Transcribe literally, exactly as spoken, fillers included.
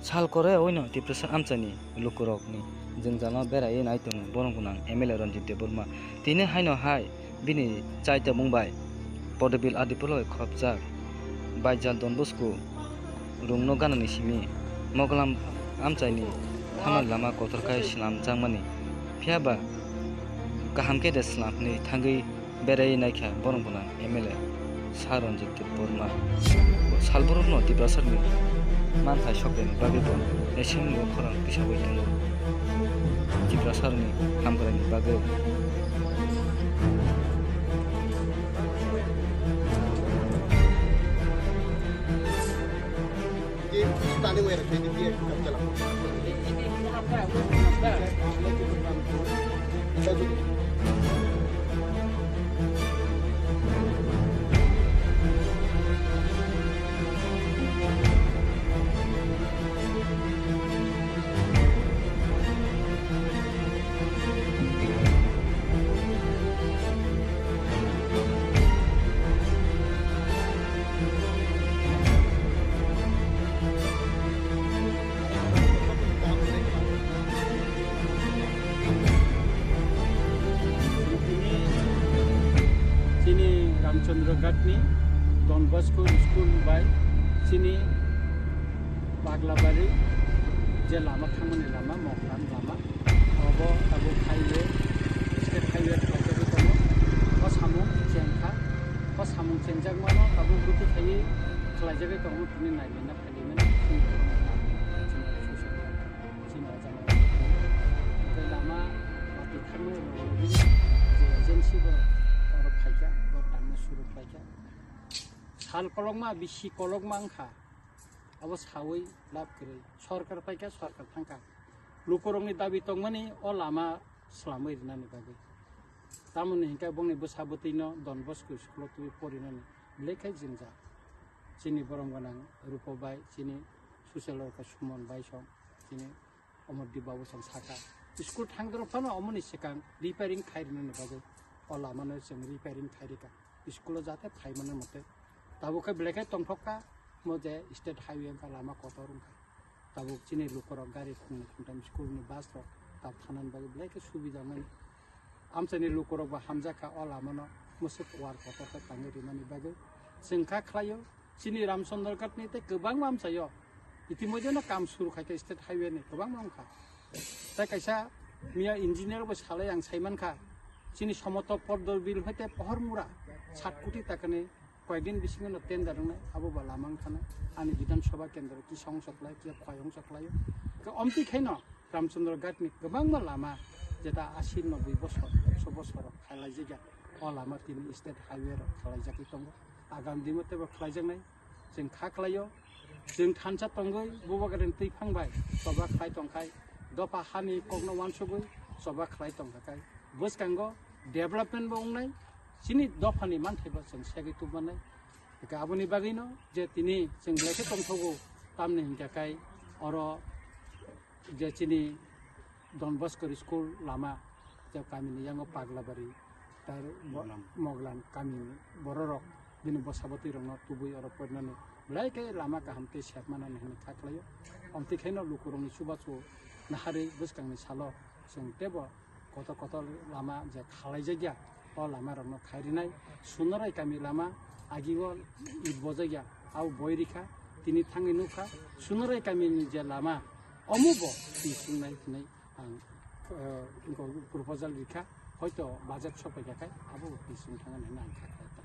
Sal kore oino Tiprasa amchaini lukurokni jwngjalno beraiwi nai tongo borok gwnang M L A Ranjit Debbarma. Tini haino hai bini chai tongmung bai Pordobil Adipolo bai khorokjak baijal Don Bosco rungno ganani simi Moglam amchaini thamani lama kotor khai swnamjakmani. Phiya ba kaham khe de swnam hwnwi thangwi Berai naikha borok gwnang M L A Sir Ranjit Debbarma. Salborokno Tiprasani manthai sokdeni bagwi bo assembly-o khorang tisawi tongo. Tiprasani hamkraini bagwi. Chini Ramchandra Ghatni Don Bosco School bai chini Baglabari je lama thangmani lama, Mokran lama, obo tabuk highway, state highway khlaijagwi tongo. O samung chengkha, o samung chengjakmano tabuk ruti khaiwi khlaijagwi tongo, tini nailaina phailaimani chini o jaga o. Tei lama watwi thangmani rwngwi je agency borok oro phaikha, borok tangna suru khlaikha. Sal kolokma, bisi kolokma wngkha. Abo sawi lab kwrwi. Sorkar paikha, sorkar thangkha. Lukurokni dabi tongmani o lama swlamwi rwnani bagwi. Tamoni hinkhe bongni bwsa bwtwino Don Bosco school-o twiwi porinani belai khe jwngjal. Chini borom gwnang Rupo bai, chini social worker Suman bai song, chini Omor Dibba bo chwng sakha, school thangdorok phano omoni swkang repairing khai rwnani bagwi o lamano chwng repairing khai rwkha, school-o jate phai mano mote. Tabuk khe belai khe tongthok kha, mo je state highway wngkha, lama kotor wngkha. Tabuk chini lukurok gari khungni khungtham school-ni bus rok tab thanani bagwi belai khe subida mani. Amchaini lukurok bo hamjak kha o lamano mwswk kuar kotor khe tangwi rimani bagwi. Chwng kha khlaio, chini Ramchandra Ghatni tei kwbangma amchaio. Itimodhyeno kam suru khai kha state highway-ni kwbangma wngkha. Tei kaisa miya engineer bo salai ang saimankha, chini Somoto Pordobil hoite Pohormura sat koti takani koyekdin bisingo no tender wngnai, abo ba lama wngkha na. Ani Bidhan Sabha kendro kisa ongsoklai, kisa khwai ongsoklaio. Khe omtwi khaino Ramchandra Ghatni kwbangma lama jeta asi noboi bosor, ekso bosor rok khailaijakya, o lama tini state highway rok khalaijagwi tongo. Agam dino teibo khlaijaknai, chwng kha khlaio. Chwng thansa tongwi Bubagrani twiphang bai choba khlai tongkhai, dopha hani kokno uansugwi choba khlai tongkha khai bwskango development bo wngnai, chini dophani manthai bo chwng segwi tubmanai. Hwnkhe aboni bagwino je tini chwng belai khe tongthogo, tamni hinkhe khai oro je chini Don Bosco school lama, je kamini yango Paglabari, tar bo-, Moglam. Moglam kamini bororok bini bwsa bwtwi rokno tubui oro porinani belai khe lama kaham tei sep manani hwnwi kha khlaio. Omtwi khaino lukurokni chubachu naharwi bwskangni salo chwng teibo kotor kotor lama je khalaijakya, o lama rokno khai rinai. Sunorai kami lama agio it bojakya, abo boi rikha, tini thangwi nukha. Sunorai kamini je lama, omo bo twi sungnai hinwi ang, eh, proposal rikha, hoito budget sophaikha khai abo bo twi sung thangani hinwi ang kha khlai.